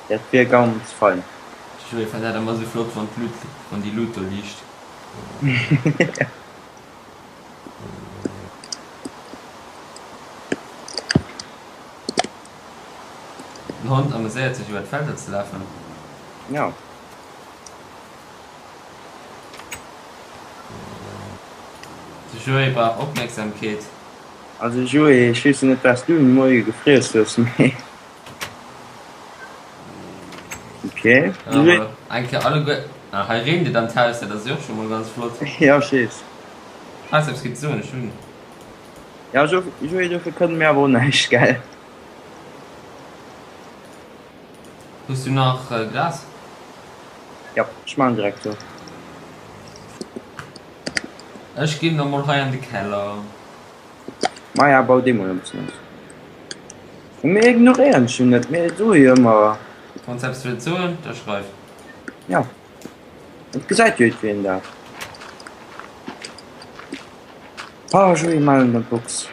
Dat wier ganz fein. Joé fennt dat emmer sou flott wann d'Lut wann déi Lut do liicht. Den Hond ameséiert sech iwwer d'Felder ze lafen. Ja. De Joé brauch Opmierksamkeet. Also Joé, ech weess jo net wat s du de Moie gefriess hues, mee. Okay. Ja, eng Kéier alleguer. Ah, hei reent et an d'Haus, dat ass jo och scho mol ganz flott. Ja, ech weess. Has eppes géint ze soen? Ech hunn. Ja, Joé, dofir kënne mir awer och näischt, gell? Hues du nach Glas? Ja, ech maachen direkt sou. Ech ginn da mol hei an de Keller. Maja, bau dee mol e bëssen aus. Mir ignoréieren dech jo net, mir soe jo ëmmer. Wann s eppes wëllt soen, da schreif. Ja, et gesäit jo jiddwereen dat. Ah, Joé, malen der Box.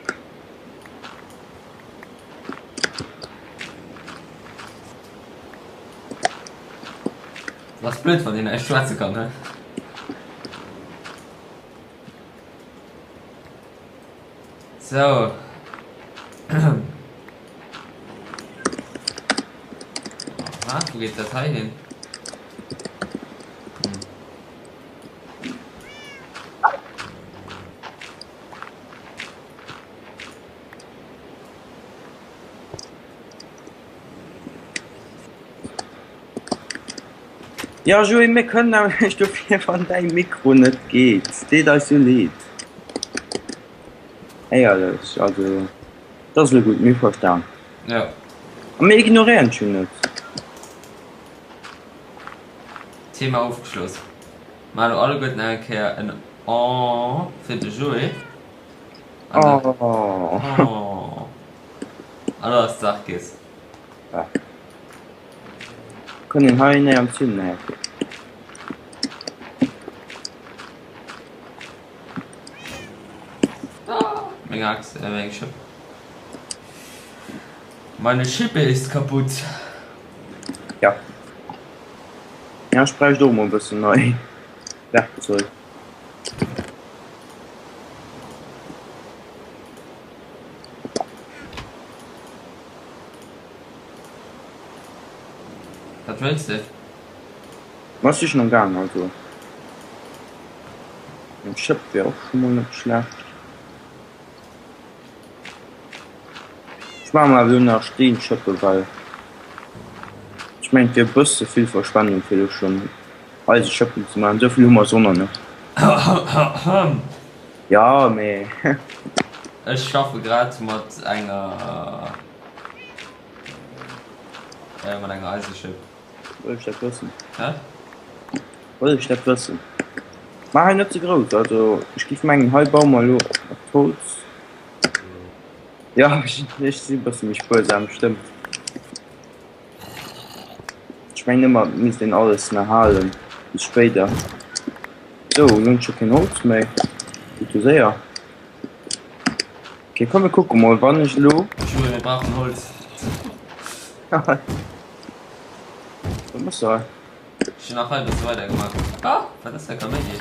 Ass blöd wann een näischt schwätze kann he. Sou. Aha, wou geet dat hei hin? Hm. Ja Joé, mir kënnen awer näischt dofir wann däi Mikro net geet. Deet eis sou leed. Éierlech, also et ass elo gutt, mir hu verstan. Ja. A mir ignoréieren dech jo net. Thema ofgeschloss. Maachen elo alleguerten eng Kéier en Aww fir de Joé. Oh. Oh. An da ass d'Saach giess. Ah. Kënn een hei néi am Zünden? Nee, okay. Ah, meng Axt, äh, meng Schëpp. Meine Schippe ist kaputt. Ja. Ja, ech bräicht och mol e bëssen nei Werkzeug. Wat wëlls de? Ma ech si schon am gaang, also eng Schëpp wär och scho mol net schlecht. Ech maache mer awer elo nach Steenschëppe well ech mengen et wier e bësse vill Verschwendung fir elo schonn Eiseschëppen ze maachen, esou vill hu mer sonner net. Jo mee. Ech schaffe grad mat enger mat enger Eiseschëpp. Wëll ech dat wëssen? Hä? Wëll ech dat wëssen? Maach hei net ze grouss, also ech giff mengen hei baue mer elo mat Holz. Jo ech si e bësse méi spuersam, stëmmt. Ech mengen ëmmer et misst een alles nach halen bis spéider. Sou, elo hunn ech scho keen Holz méi. Geet jo séier. Ok, komm mir kucke mol wann ech elo. Joé, mir brauchen Holz. Wat mëss de hei? Ech hunn nach hei e bësse weider gemaach. Ah, wat ass dat Kaméidi?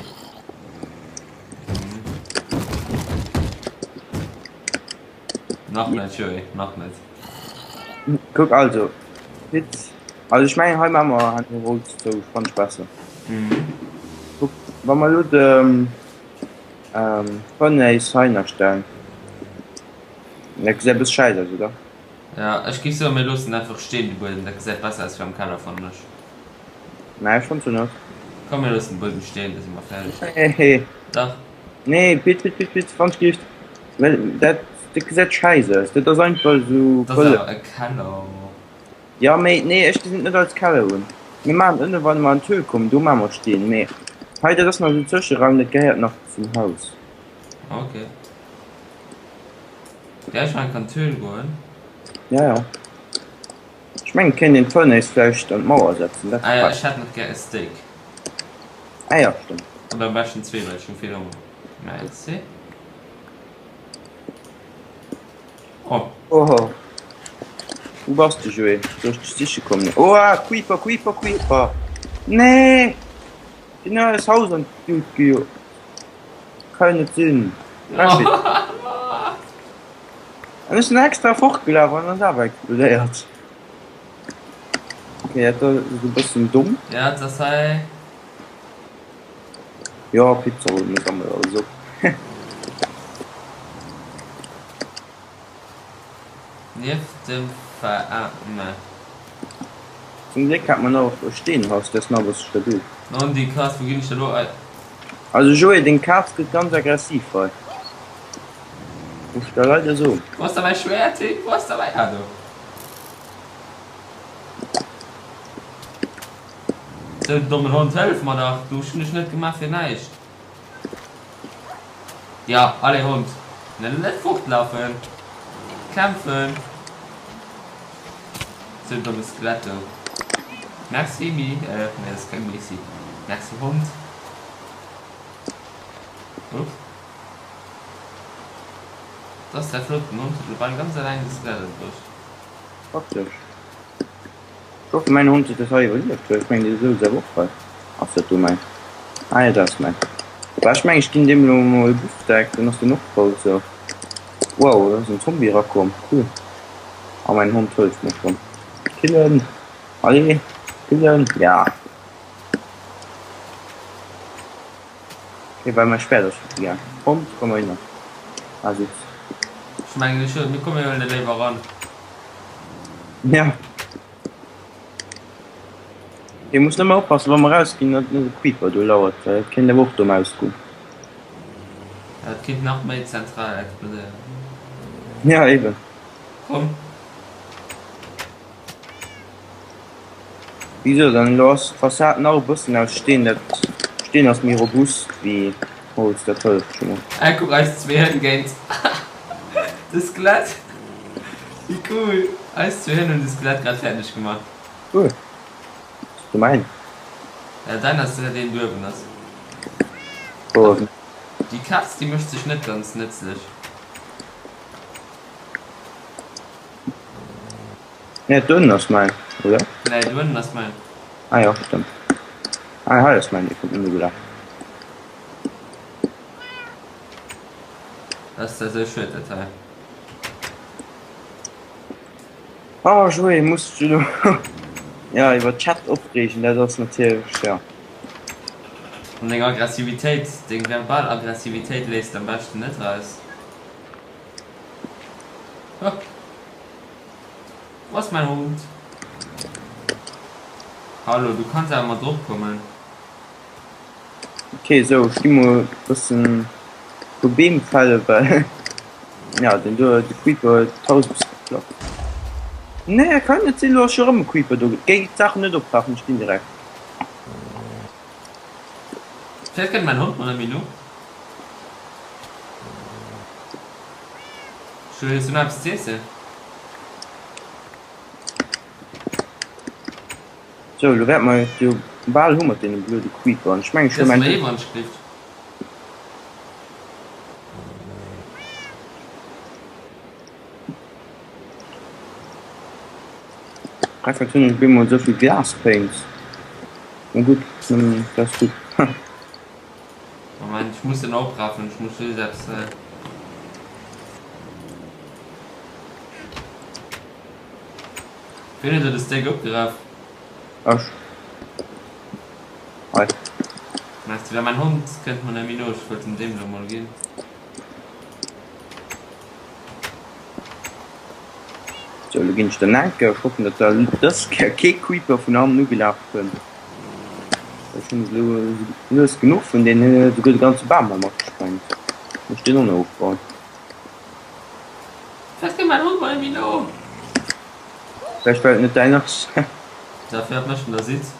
Nach net, Joé, nach net. Kuck also, Pit, also ech mengen hei maache mer herno Holz zou, fannen ech besser. Kuck, wa mer elo de Furnace hei nach stellen, dat gesäit e bësse schäiss aus, oder? Ja, ech géif soen, mir loossen einfach steen de Buedem, dat gesäit besser aus wéi am Keller, fannen ech. Nee, ech fand se net. Komm mir loossen de Buedem steen, da si mer fäerdeg. Nee. Dach. Nee, bitt, bitt, bitt, bitt, wann gift. Well dat, dat gesäit schäiss aus. Dat ass einfach esou Dat ass awer e Keller. Ja, mee nee, ech gesinn et net als Keller un. Mir maachen ënne wann mer an d'Höhl kommen, do maache mer Steen. Mee hei, dat ass nach esou Tëscheraum, dat gehéiert nach zum Haus. Okay. Ja, ech mengen, kann d'Höhl goen. Ja, ja. Ech mengen, et kéint een d'Furnace vläicht an d'Mauer setzen, dat Ah ja, ech hätt nach gär e Steak. Ah ja, stëmmt. Oder am beschten zwee, well ech hunn vill Honger. Merci. Oh. Oh. Wou bass de Joé? Soll ech dech siche kommen? Oa Creeper Creeper Creeper! Nee! Deen huet eis Haus an d'Lut gejo. Kann jo net sinn. Frechheet. An ech sinn extra fortgelaf an ass awer explodéiert. Okay, dat ass e bëssen domm. Ja, dat ass hei. Jo, Pizza huelen, mir sammelen alles op. Nieft dem Veräme. Zum Gléck hat mer nach e Steenhaus, dat ass nach e bësse stabil. Non, déi Kaz, wou ginn ech da lo? Ei. Also Joé, deng Kaz gëtt ganz aggressiv hei, muss ech der leider soen. Wou ass da mäi Schwäert hin? Wou ass da mäi. Ah, do. Sou, du dommen Hond, hëllef mer dach! Du, ech hunn dech net gemaach fir näischt. Ja, allez Hond, net fortlaufen, kämpfen. Sou en domme Skelett do. Merci Mi, äh nee dat ass keng Missy. Merci Hond. Ups. Dat ass sehr flott, den Hond huet elo bal ganz alleng de Skelett ëmbruecht. Praktesch. Ech hoffen mäin Hond huet dat hei iwwerlieft, well ech mengen dee souz awer och hei. Ass dat do mäin? Ah jo dat ass mäin. Bah ech mengen ech ginn deem elo mol e Bifdeck, dann ass deen och voll. Sou. Wow do ass en Zombie erakomm, cool. A mäin Hond hëlleft mer schonn. Killen! Allez killen! Ja. Ok well mäi Schwert ass futti gaang. Hond komm heihinner. Ah sitz. Ech mengen ech huelen, mir komm mir huelen e léiwer eran. Ja. Dir muss nëmme oppassen, wa mer rausginn, datt net e Creeper do lauert, well dat kéint awer och domm ausgoen. Dat kéint nach méi zentral explodéieren. Ja, eben. Komm. Wéi gesot, an elo ass d'Fassad nach e bëssen aus Steen. Dat Steen ass méi robust wéi Holz, dat hëlleft scho mol. Ey, kuck eis zwee Hënn géint de Skelett. Wéi cool! Eis zwee Hënn hunn de Skelett grad fäerdeg gemaach. Cool. Ass de mäin? Ja, däin ass deen duerwen ass. Wou? Déi Kaz, déi mécht sech net ganz nëtzlech. Nee, do ënnen ass mäin, oder? Nee, do ënnen ass mäin. Ah jo, stëmmt. Ah, hei ass mäin, dee kënnt net ugelaf. Dat ass da sou schued, dat hei. Oh Joé, muss dech elo jo iwwer Chat opreegen, dat ass natierlech jo. An deng Aggressivitéit, deng verbal Aggressivitéit léisst de am beschten net raus. Oh. Wou ass mäin Hond? Hallo, du kanns awer mat drop kommen. Ok, sou ech gi mol bëssen puer Beem fälle well ja den do de Creeper huet d'Haus e bësse geplackt. Nee kann net sinn, lo ass scho rëm e Creeper do. Géi d'Saachen net oprafen, ech ginn direkt. Vläicht kënnt mäin Hond mer net méi no. Ech hues du nach eppes z'iessen? Sou, lo wäerte mer et jo bal hu mat deene blöde Creeperen. Ech mengen, ech hu mäin. Bref, wat hunn ech op eemol esou vill Glaspaints? Ma gutt, dat ass gutt. Moment, ech muss en oprafen, ech muss just eppes. Wien huet der de Steak opgeraf? Ech. Hei. Merci, well mäin Hond kënnt mer net méi no, ech wollt en deem lo mol ginn. Sou, lo ginn ech der Nenke. Ech hoffen, datt der dës Kéier kee Creeper vun hannen ugelaf kënnt. Ech hunn elo lues genuch vun deenen, hunn esouguer de ganze Bam hei matgesprengt. Muss ech deen och nach ofbauen. Wat gëtt mäin Hond mol méi no? Vläicht well et net däin ass. Da fir wat mécht en da Sitz?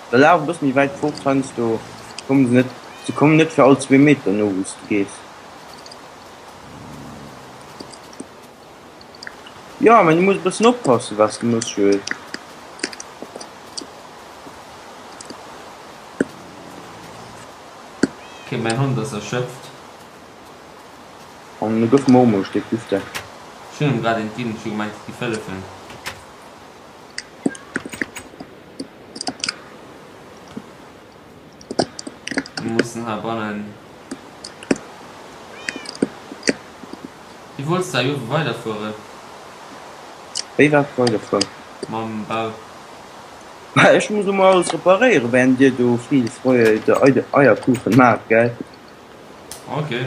Da laf e bëssen méi wäit fort, heiansdo kommen se net, se kommen net fir all zwee Meter no wou s de gees. Jo, mä du muss e bëssen oppassen wat s de mëss, Joé. Ok, mäin Hond ass erschöpft. An e gouf mer och mol e Stéck Bifdeck. Ech. Ech hunn em grad eent ginn, ech hu gemengt et gi fëllefen. Mir mussen heibannen. Wéi wollts de hei uewe weiderfueren? Wéi wat weiderfueren? Mam Bau. Mä ech muss emol alles reparéieren, während dir do Friede, Freude, Eierkuchen maacht, gell? Ok.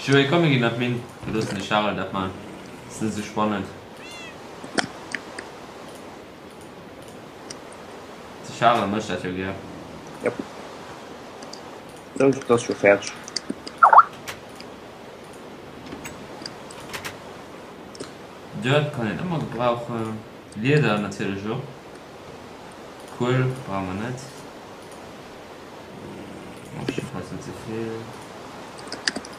Joé, komm mir ginn an d'Minn. Mir loossen de Charel dat man. Ass net esou spannend. De Charel mécht dat jo gär. Jop. Sou, et ass scho fäerdeg. Dirt kann een ëmmer gebrauchen. Lieder natierlech och. Kuel brauche mer net. Op net ze vill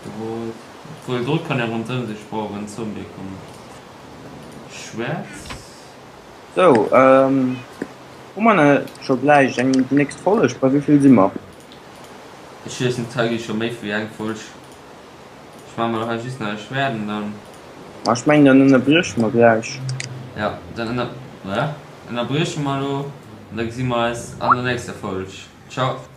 Drot. Obwuel Drot kann jo ronderëm sech brauchen, wann Zombië kommen. Schwäert. Sou, hu mer net scho gläich eng déi nächst Folg? Bei wéi vill si mer? Ech weess net, hei gi scho méi wéi eng Folg. Ech maache mer hei just nach e Schwäert an dann. Ma ech mengen, dann ënnerbrieche mer gläich. Ja, dann ënner, ënnerbrieche mer elo an da gesi mer eis an der nächster Folg. Ciao.